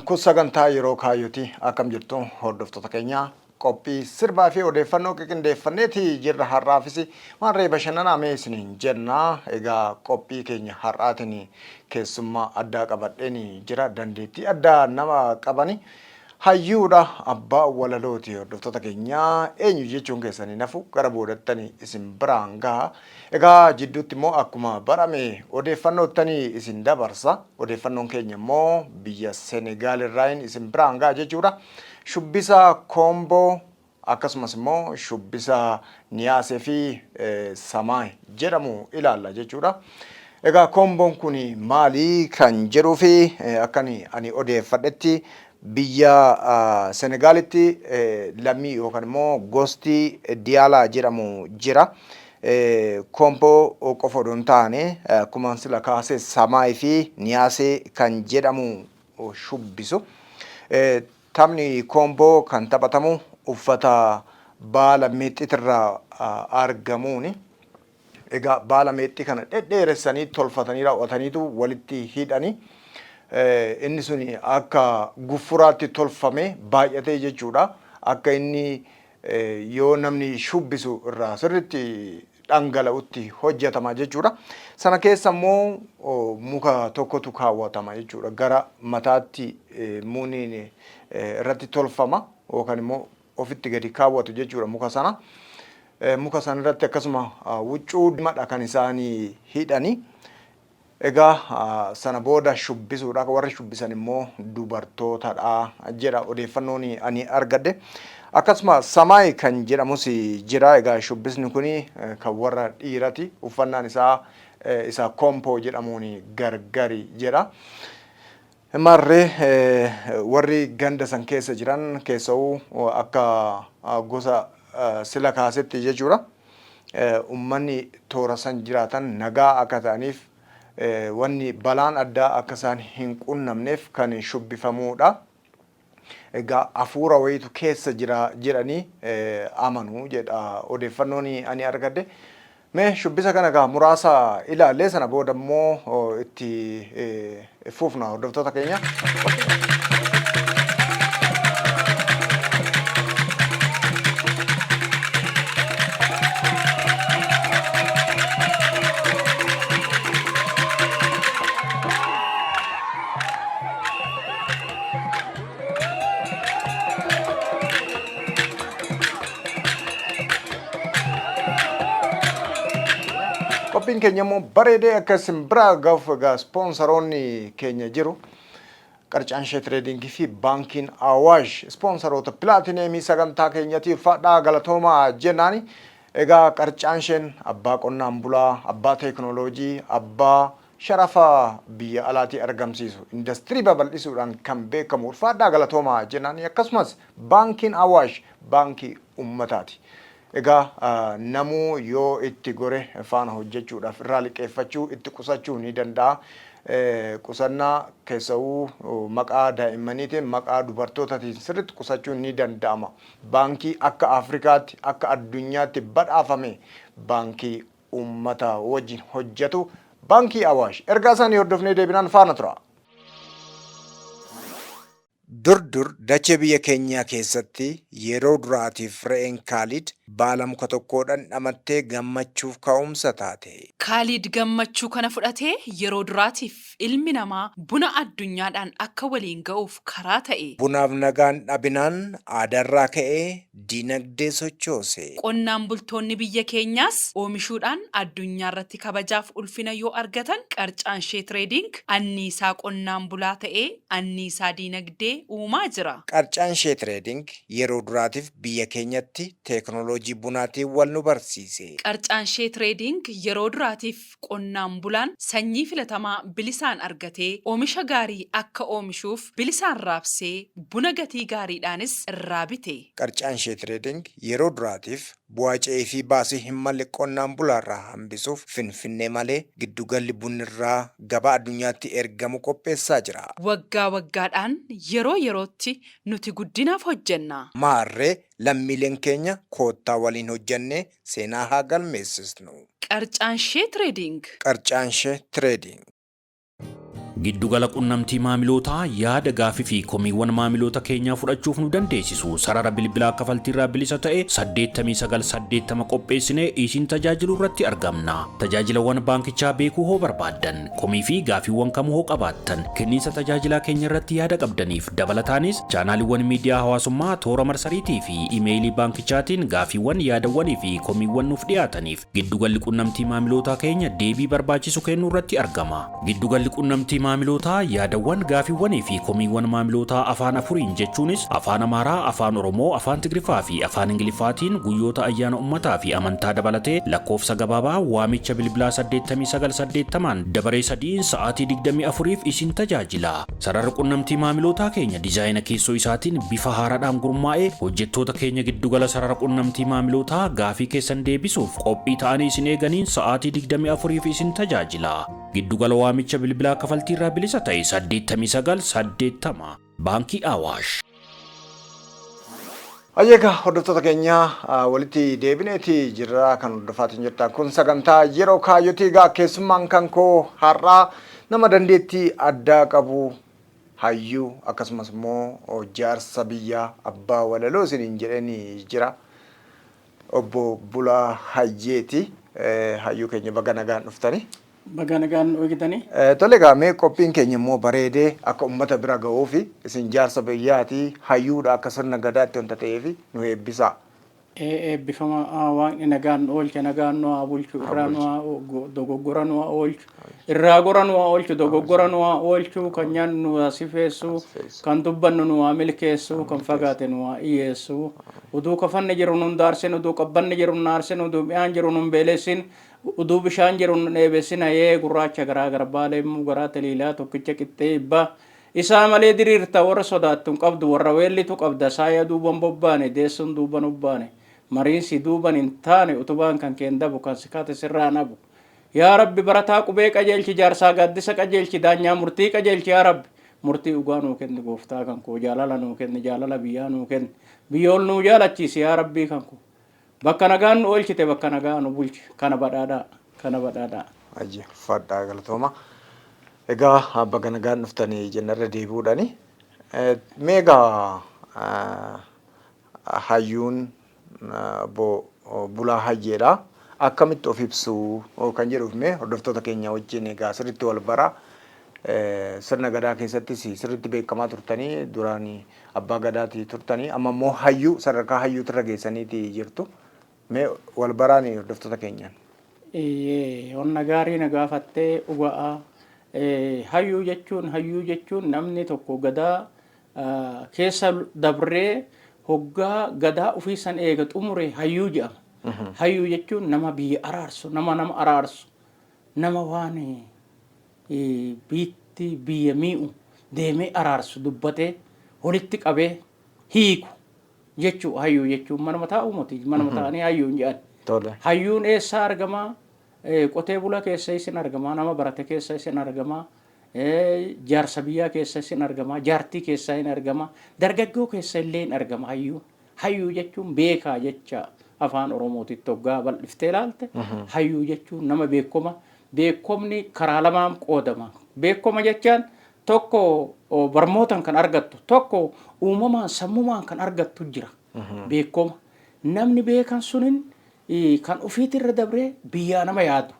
Kun sagantaa yeroo kaayyooti. Akkam jirtu hordoftoota keenya? Qophii sirbaa fi odeeffannoo qiqindeeffanneeti jirra har'aafis maarree bashannanaa mee isiniin jenna. Egaa qophii keenya har'aatiin keessummaa addaa qabadheen jira. Dandeettii addaa nama qabani. Hayyuudha abbaa walalooti hordoftoota keenya eenyu jechuun keessan hin hafu gara boodattani isin biraan gaha. Egaa jidduutti immoo akkuma barame odeeffannoottani isin dabarsa. Odeeffannoon keenya immoo biyya Senegaal irraayin isin biraan gaha jechuudha. Shubbisa Koomboo akkasumas immoo shubbisa Niyaasee fi Samaay jedhamu ilaalla jechuudha. Egaa koomboon kun maali kan jedhuu fi akkan ani odeeffadhetti biyya Senegaalitti lammii yookaan immoo gosti Diyaalaa jedhamu jira. Koomboo qofa odoo hin taane akkuma sila kaase Samaay fi Niyaasee kan jedhamu shubbisu. Taphni Koomboo kan taphatamu uffata baala meexxiitirraa argamuuni. Egaa baala meexxii kana dhedheeressanii tolfatanii raawwataniitu walitti hidhani. Inni sun akka guffuraatti tolfame baay'atee jechuudha. Akka inni yoo namni shubbisu irraa sirriitti dhangala'utti hojjetama jechuudha. Sana keessa immoo muka tokkotu kaawwatama jechuudha. Gara mataatti muuniin irratti tolfama yookaan immoo ofitti gadi kaawwatu jechuudha muka sana. Muka sana irratti akkasuma huccuu diimaadha kan isaan hidhani. Egaa sana booda shubbisuudha. Warri shubbisan immoo dubartootadha jedha odeeffannoon ani argadhe. Akkasuma Samaay kan jedhamus jira. Egaa shubbisni kun kan warra dhiirati. Uffannaan isaa isa Kompoo jedhamuun gargari jedha. Maarree warri ganda san keessa jiran keessa'uu akka gosa sila kaasetti jechuudha. Ummanni toora san jiraatan nagaa akka ta'aniif wanni balaan addaa akka isaan hin qunnamneef kan shubbifamuudha. Egaa hafuura wayiitu keessa jira jedhanii amanu jedha odeeffannoon ani argadhe. Mee shubbisa kana egaa muraasa ilaallee sana booda immoo itti fufna hordoftoota keenya. Qophiin keenya immoo bareedee akka isin biraa gahuuf egaa ispoonsaroonni keenya jiru. Qarcaanshee Tireedingii fi Baankiin Awaash ispoonsaroota pilaatineemii sagantaa keenyati ulfaadhaa galatoomaa jennaani. Egaa Qarcaansheen abbaa qonnaan bulaa, abbaa teekinooloojii, abbaa sharafa biyya alaatii argamsiisu indastirii babal'isuudhaan kan beekamu ulfaadhaa galatoomaa jennaani. Akkasumas Baankiin Awaash baankii ummataati. Egaa namuu yoo itti gore faana hojjechuudhaaf irraa liqeeffachuu itti qusachuu ni danda'a. Qusannaa keessa'uu maqaa daa'immaniitiin maqaa dubartootaatiin sirriitti qusachuun ni danda'ama. Baankii akka Afrikaatti akka addunyaatti badhaafame baankii uummata wajjin hojjetu Baankii Awaash. Ergaa isaanii hordofnee deebinaan faana tura. Dur dur dachee biyya keenyaa keessatti yeroo duraatiif re'een Kaaliid baala muka tokkoo dhandhamattee gammachuuf ka'umsa taate. Kaaliid gammachuu kana fudhatee yeroo duraatiif ilmi namaa buna addunyaadhaan akka waliin ga'uuf karaa ta'e. Bunaaf nagaan dhabinaan aadaarraa ka'ee dinagdee sochoose. Qonnaan bultoonni biyya keenyaas oomishuudhaan addunyaarratti kabajaaf ulfina yoo argatan Qarcaanshee Tireediing anniisaa qonnaan bulaa ta'ee anniisaa diinagdee uumaa jira. Qarcaanshee Tireediing yeroo duraatiif biyya keenyatti teeknooloojii bunaatiin wal nu barsiise. Qarcaanshee Tireediing yeroo duraatiif qonnaan bulaan sanyii filatamaa bilisaan argatee oomisha gaarii akka oomishuuf bilisaan raabsee buna gatii gaariidhaanis irraa bite. Qarcaanshee Tireeding yeroo duraatiif bu'aa ce'ii fi baasii hin malle qonnaan bulaarraa hambisuuf Finfinnee malee giddugalli bunni irraa gabaa addunyaatti ergamu qopheessaa jira. Waggaa waggaadhaan yeroo yerootti nuti guddinaaf hojjenna. Maarree lammiileen keenya koottaa waliin hojjennee seenaa haa galmeessisnu. Qarcaanshee Trading. Qarcaanshee Trading. Giddugala qunnamtii maamilootaa yaada gaafii fi komiiwwan maamiloota keenyaa fudhachuuf nu dandeessisu sarara bilbilaa kafaltiirraa bilisa ta'e 8980 qopheessinee isin tajaajiluu irratti argamna. Tajaajilawwan baankichaa beekuu hoo barbaaddan, komii fi gaafiiwwan kamuu hoo qabaattan, kenniinsa tajaajilaa keenya irratti yaada qabdaniif dabalataanis chaanaaliiwwan miidiyaa hawaasummaa toora marsariitii fi imeeyilii baankichaatiin gaafiiwwan yaadawwanii fi komiiwwan nuuf dhiyaataniif giddugalli qunnamtii maamilootaa keenya deebii barbaachisu kennuu irratti argama. Giddugalli qunnamtii maamilootaa yaadawwan gaafiiwwanii fi komiiwwan maamilootaa afaan afuriin jechuunis afaan Amaaraa, afaan Oromoo, afaan Tigriffaa fi afaan Ingiliffaatiin guyyoota ayyaana ummataa fi amantaa dabalatee lakkoofsa gabaabaa waamicha bilbilaa 8980 dabaree sadiin sa'aatii 24f isin tajaajila. Sararri qunnamtii maamilootaa keenya diizaayina keessoo isaatiin bifa haaraadhaan gurmaa'ee hojjettoota keenya giddugala sarara qunnamtii maamilootaa gaafii keessan deebisuuf qophii ta'anii isin eeganiin sa'aatii 24f isin tajaajila. Giddugala waamicha bilbilaa kafaltiirraa bilisa ta'e 8980 Baankii Awaash. Egaa hordoftoota keenya, walitti deebineeti jirra. Kan hordofaatiin jirtan kun sagantaa Yeroo Kaayyooti. Egaa keessummaan kan koo har'aa nama dandeettii addaa qabu, hayyuu, akkasumas immoo jaarsa biyyaa, abbaa walaloo isiniin jedheen jira. Obbo Bulaa Hayyeeti. Hayyuu keenya, baga nagaan dhuftani. Baga nagaan nu eegdanii. Tole, egaa mee qophiin keenya immoo bareedee akka uummata bira ga'uuf, isin jaarsa biyyaati, hayyuudha, akka sirna gadaatti wanta ta'eef nu eebbisaa. Eebbifama. Waaqni nagaan nu oolche, nagaan nu haa bulchu, irraa nu haa dogoggora nu haa oolchu, irraa gora nu haa oolchu, dogoggora nu haa oolchu, kan nyaannu nu haa sifeessu, kan dubbannu nu haa milkeessu, kan fagaate nu haa dhiyeessu, uduu kafanni jiru nun daarsin, uduu qabbanni jiru nun aarsin, uduu mi'aan jiru nun beelessin, uduu bishaan jiru nun dheebessin. Hayee gurraacha garaa garbaa, leemmuu garaa taliilaa, tokkicha qixxee ibbaa isaa malee diriirta, warra sodaattu hin qabdu, warra weellitu qabda, saaya duuban bobbaane, deessuun duuban ubbaane, mariinsi duuban hin taane, utubaan kan keen dabu, kan si kaate sirraa nabu. Yaa Rabbi, barataa qubee qajeelchi, jaarsaa gaaddisa qajeelchi, daanyaa murtii qajeelchi. Yaa Rabbi, murtii dhugaa nuu kenni. Gooftaa kan koo, jaalala nuu kenni, jaalala biyyaa nuu kenni, biyyool nuu jaalachiisi. Yaa Rabbii kan koo, bakka nagaan nu oolchite, bakka nagaa nu bulchi. Kana badhaadhaa, kana badhaadhaa. Ajji fadhaa, galatooma. Egaa baga nagaan dhuftanii jennarra deebi'uudhaani. Mee egaa hayyuun obbo Bulaa Hayyeedha. Akkamitti of ibsu kan jedhuuf mee hordoftoota keenya wajjin egaa sirriitti wal bara. Sirna gadaa keessattis sirriitti beekamaa turtanii, duraan abbaa gadaatii turtanii, amma immoo hayyuu sadarkaa hayyuutirra geessaniiti jirtu. Mee wal baraani hordoftoota keenyaan. Onna gaarii na gaafattee, dhuga'a. Hayyuu jechuun namni tokko gadaa keessa dabree, hoggaa gadaa ofii san eega xumure hayyuu jedhama. Hayyuu jechuun nama biyya araarsu, nama nama araarsu, nama waan biitti biyya mi'u deemee araarsu, dubbatee walitti qabee hiiku jechuu. Hayyuu jechuun manuma taa'uu miti, manuma taa'anii hayyuun jedhan. Hayyuun eessaa argamaa? Qotee bulaa keessa isin argamaa, nama barate keessa isin argamaa, jaarsa biyyaa keessa isin argamaa, jaartii keessa hin argamaa, dargaggoo keessa illee hin argama hayyuun. Hayyuu jechuun beekaa jecha. Afaan Oromootitti hoggaa bal'iftee ilaalte, hayyuu jechuun nama beekoma. Beekomni karaa lamaan qoodama. Beekoma jechaan tokko barmootaan kan argattu, tokko uumamaan sammumaan kan argattu jira. Beekoma. Namni beekan sunin kan ofiitirra dabree biyyaa nama yaadu.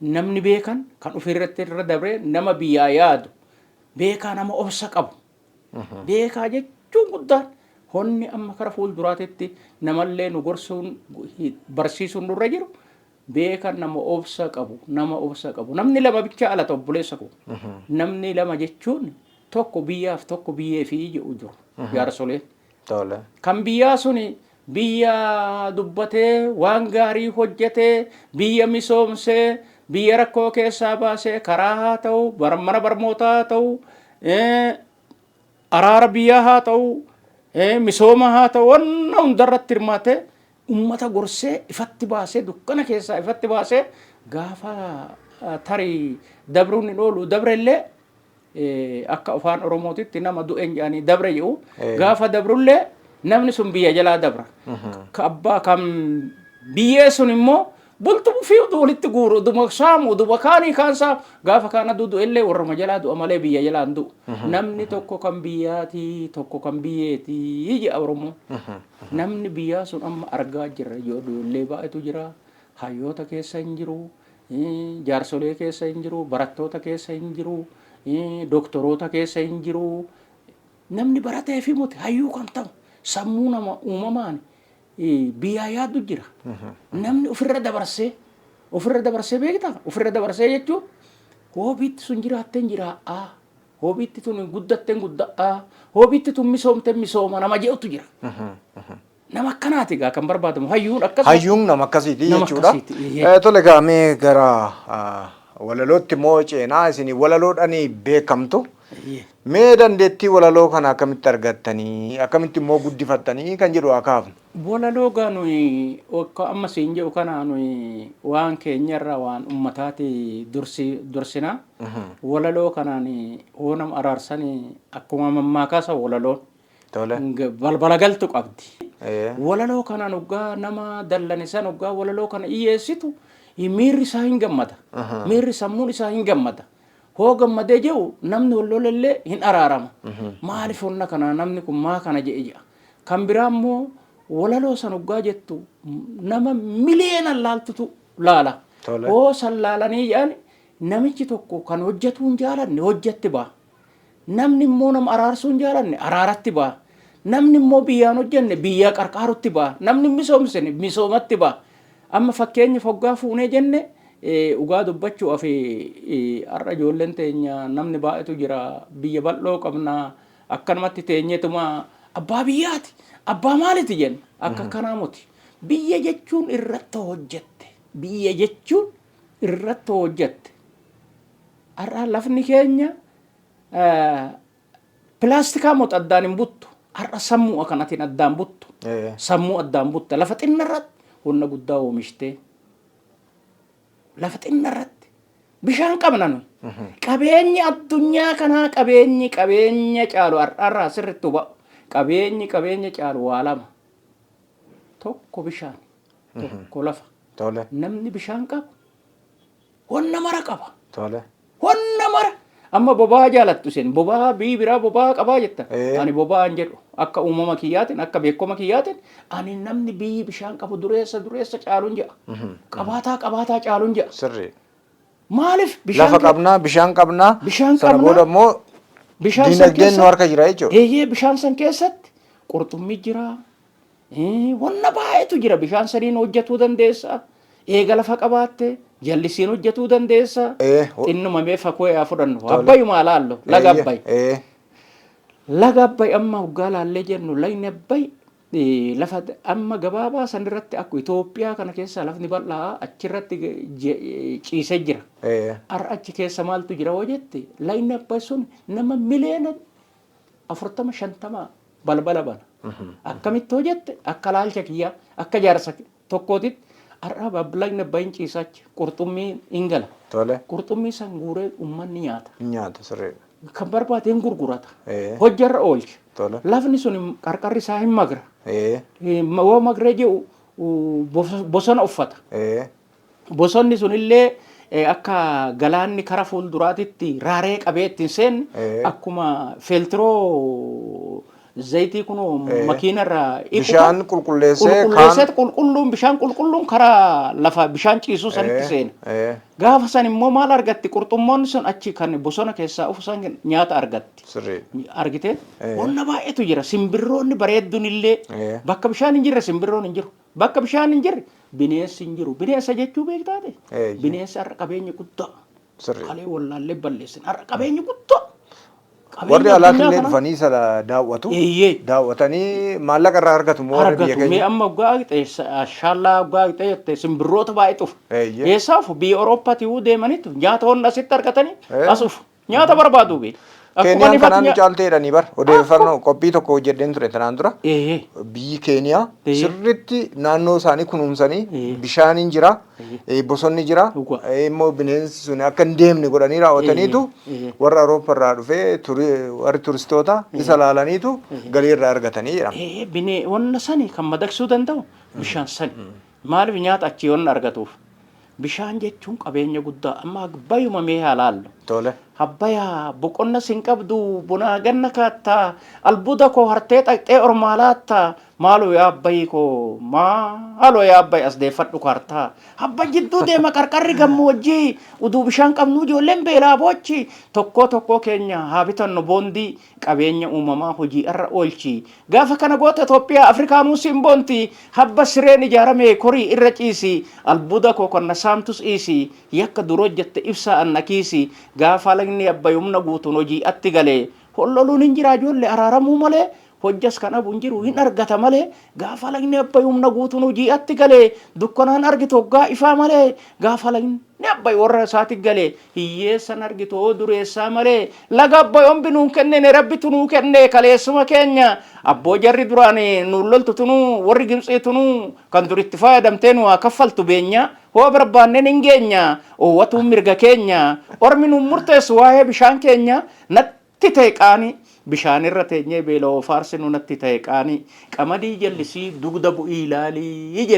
Namni beekan kan ofiirratti irra dabree nama biyyaa yaadu. Beekaa nama obsa qabu. Beekaa jechuun guddaan honni amma kara fuulduraatitti namallee nu gorsuun barsiisuun nurra jiru, beekan nama obsa qabu, nama obsa qabu. Namni lama bicha alata, obboleessa koo. Namni lama jechuun tokko biyyaaf, tokko biyyee fi jedhu jiru jaarsoleen. Kan biyyaa suni biyya dubbatee, waan gaarii hojjetee, biyya misoomsee, biyya rakkoo keessaa baasee, karaa haa ta'u, mana barnootaa haa ta'u, araara biyyaa haa ta'u, misooma haa ta'u, wanna hundarratti hirmaatee ummata gorsee ifatti baasee, dukkana keessaa ifatti baasee, gaafa tarii dabruun hin oolu, dabre illee, akka afaan Oromootitti nama du'een jedhanii dabre jedhu, gaafa dabrullee namni sun biyya jalaa dabra. Ka abbaa kan biyyee sun immoo Bultuma ofii utuu walitti guuru, uduma saamu, uduma kaanii kaan saamu, gaafa kaan aduu du'ellee warruma jalaa du'a malee biyya jalaa hin du'u. Namni tokko kan biyyaatii, tokko kan biyyeetii jedha Oromoon. Namni biyyaa sun amma argaa jirra. Ijoollee baay'eetu jira. Hayyoota keessa hin jiru. Jaarsolee keessa hin jiru. Barattoota keessa hin jiru. Doktoroota keessa hin jiru. Namni baratee fi muti hayyuu kan ta'u sammuu nama uumamaan biyyaa yaaddu jira. Namni ofirra dabarsee, ofirra dabarsee beektaa? Ofirra dabarsee jechuun hoobiitti sun jiraatteen jiraa'aa, hoobiitti tun guddatteen gudda'aa, hoobiitti tun misoomteen misooma nama jedhutu jira. Nama akkanaati egaa kan barbaadamu. Hayyuun akkasuma. Hayyuun nama akkasiiti Nama jechuudha. akkasiiti, eeyyee. Tole egaa mee gara walalootti immoo ceenaa isin walaloodhaan beekamtu. Mee dandeettii walaloo kana akkamitti argattanii akkamitti immoo guddifattanii kan jedhu haa kaafnu. Walaloo gaa nuyi akka amma siin jedhu kana nuyi waan keenyarra waan ummataati dursi dursina. Walaloo kanaan hoo nama araarsanii akkuma mammaakaasa walaloon. Tole. Balbala galtu qabdi. Ee. Walaloo kanaan hoggaa nama dallane san hoggaa walaloo kana dhiyyeessitu miirri isaa hin gammada. Miirri sammuun isaa hin gammada. Hoo gammadee jiru namni wal lolellee hin araarama. Maaliif onna kana namni kun maa kana jedhe jedha. Kan biraa immoo walaloo san hoggaa jettu nama miliyoonaan laaltutu laala. Tole. Hoo san laalanii jedhan namichi tokko kan hojjetuu hin jaalanne hojjetti ba'a. Namni immoo nama araarsuu hin jaalanne araaratti ba'a. Namni immoo biyyaan hojjenne biyya qarqaarutti ba'a. Namni misoomsine misoomatti ba'a. Amma fakkeenya hoggaa fuunee jenne dhugaa dubbachuudhaaf har'a ijoolleen teenya namni baay'eetu jira, biyya bal'oo qabna, akkanumatti teenyeetuma abbaa biyyaati abbaa maaliti jenna, akka kanaa miti. Biyya jechuun irratti hojjette. Biyya jechuun irratti hojjette. Har'a lafni keenya pilaastikaa mot addaan hin buttu. Har'a sammuu akkanatiin addaan buttu. Ee. Sammuu addaan butta. Lafa xinna irratti wanna guddaa oomishtee. Lafa xinna irratti bishaan qabna nuyi. Qabeenyi addunyaa kanaa qabeenyi qabeenya caalu har'arraa sirriitti huba'u. Qabeenyi qabeenya caalu waa lama. Tokko bishaan, tokko lafa. Tole. Namni bishaan qabu wanna mara qaba. Tole. Wanna mara. Amma boba'aa jaalattu isin. Boba'aa biyyi biraa boba'aa qabaa jetta. Ee. Ani boba'aa hin jedhu. Akka uumama kiyyaatiin, akka beekoma kiyyaatiin ani namni biyyi bishaan qabu dureessa dureessa caaluun jedha. Qabaataa qabaataa caaluun jedha. Sirrii. Maaliif bishaan Lafa qabnaa, bishaan qabnaa. Bishaan Sana qabnaa. booda immoo Bishaan san dinagdeen nu keessa harka jira jechuudha. Eeyyee, bishaan san keessatti qurxummii jira. Wanna baay'eetu jira. Bishaan saniin hojjetuu dandeessa. Eega lafa qabaatte jallisiin hojjetuu dandeessa. Ee. Xinnuma mee fakoo yaa fudhannu. Tole. Abbayumaa laallu. Laga Eeyyee. Abbay. Ee. Laga Abbay amma hoggaa laallee jennu lagni Abbay lafa amma gabaabaa san irratti akka Itoophiyaa kana keessa lafni bal'aa achirratti ciisee jira. Ee. Har'a achi keessa maaltu jira hoo jette, lagni Abbay sun nama miliyoona 40 50 balbala bana. Akkamitti hoo jette, akka laalcha kiyyaa akka jaarsa tokkootitti har'a lagni Abbay hin ciisaa achi qurxummii hin gala. Tole. Qurxummii san guuree uummanni nyaata. Nyaata, sirriidha. Kan barbaade hin gurgurata. Ee. Hojjarra oolcha. Tole. Lafni sun qarqarri isaa hin magra. Ee. Yoo magree jedhu bosona uffata. Ee. Bosonni sunillee akka galaanni kara fuulduraatitti raaree qabee ittiin seenne Ee. akkuma feeltiroo zayitii kun Ee. makiinarraa dhiqu Bishaan qulqulleessee qulqulleessee kaan qulqulluun bishaan qulqulluun karaa lafa bishaan ciisuu sanitti seena. Ee. Gaafa san immoo maal argatti? Qurxummoonni sun achi kan bosona keessaa ufu san nyaata argatti. Sirriidha. Argitee? Ee. Wanna baay'eetu jira. Simbirroonni bareedduun illee Ee. bakka bishaan hin jirre simbirroon hin jiru. Bakka bishaan hin jirre bineensi hin jiru. Bineensa jechuu beektaate? Eeyyee. Bineensi har'a qabeenya guddaa. Sirriidha. Kalee wallaallee balleessin. Har'a qabeenya guddaa. Qabeenya Warri addunyaa alaatillee kanaa. dhufanii sana daawwatu. Eeyyee. Daawwatanii maallaqa irraa argatu immoo warri biyya Argatu. Mee keenya. amma waggaa qixee shaallaa waggaa qixee jette simbirroota baay'ee dhufu. Eeyyee. Eessaa dhufu? Biyya Awurooppaatii yoo deemanitu nyaata honna asitti argatanii Ee. as dhufu. Nyaata barbaadu bee. Akkuma Keeniyaan nifatti kanaan nu caaltee jedhanii bar odeeffannoo qophii tokko hojjedheen ture tanaan dura. Eeyyee. Biyyi Keeniyaa Ee. sirriitti naannoo isaanii kunuunsanii Ee. bishaaniin jira, bosonni jira, Dhugaa. immoo bineensi sun akka hin deemne godhanii raawwataniitu Ee. warra Awurooppaa irraa dhufee warri turistoota isa laalaniitu galii irraa argatanii jedhama. Ee, binee wanna sani kan madaqsuu danda'u bishaan sani. Maaliif? Nyaata achii wanna argatuuf. Bishaan jechuun qabeenya guddaa amma abbayuma mee haa laallu. Tole. Abbayaa boqonna sin qabdu bonaa ganna kaattaa albuuda koo hartee xaqxee ormaa laattaa maaloo yaa abbayii koo maaloo yaa abbayi as deeffadhu kaartaa. Abba jidduu deema qarqarri gammoojjii uduu bishaan qabnuu ijoolleen beelaa boochi tokkoo tokkoo keenya haa bitannu boondii qabeenya uumamaa hojii irra oolchi. Gaafa kana goota Itoophiyaa Afrikaanuu siin boonti habba sireen ijaarame korii irra ciisi albuuda koo kan na saamtus dhiisi yakka dur hojjette ibsaa anna kiisi gaafa lagni Abbayi humna guutuun hojii atti galee holloluun hin jira ijoollee araaramuu malee hojjas kan habu hin jiru hin argata malee gaafa lagni Abbayi humna guutuun hojii atti galee dukkanaan argitu hoggaa ifaa malee gaafa lagni Abbayi warra isaati galee hiyyeessan argitu hoo dureessaa malee laga Abbayi ombi nuun kennine rabbitu nuu kenne kaleessuma keenya abboo jarri duraan nuun loltu tunuu warri Gibtsii tunuu kan duritti fayyadamtee nu haa kaffaltu beenya hoo barbaanneen hin geenya oowwatuun mirga keenya ormi nuun murteessu waa'ee bishaan keenya natti ta'e qaanii bishaan irra teenyee beela'oo faarsinu natti ta'e qaanii qamadii jallisii dugda bu'ii ilaalii jenne.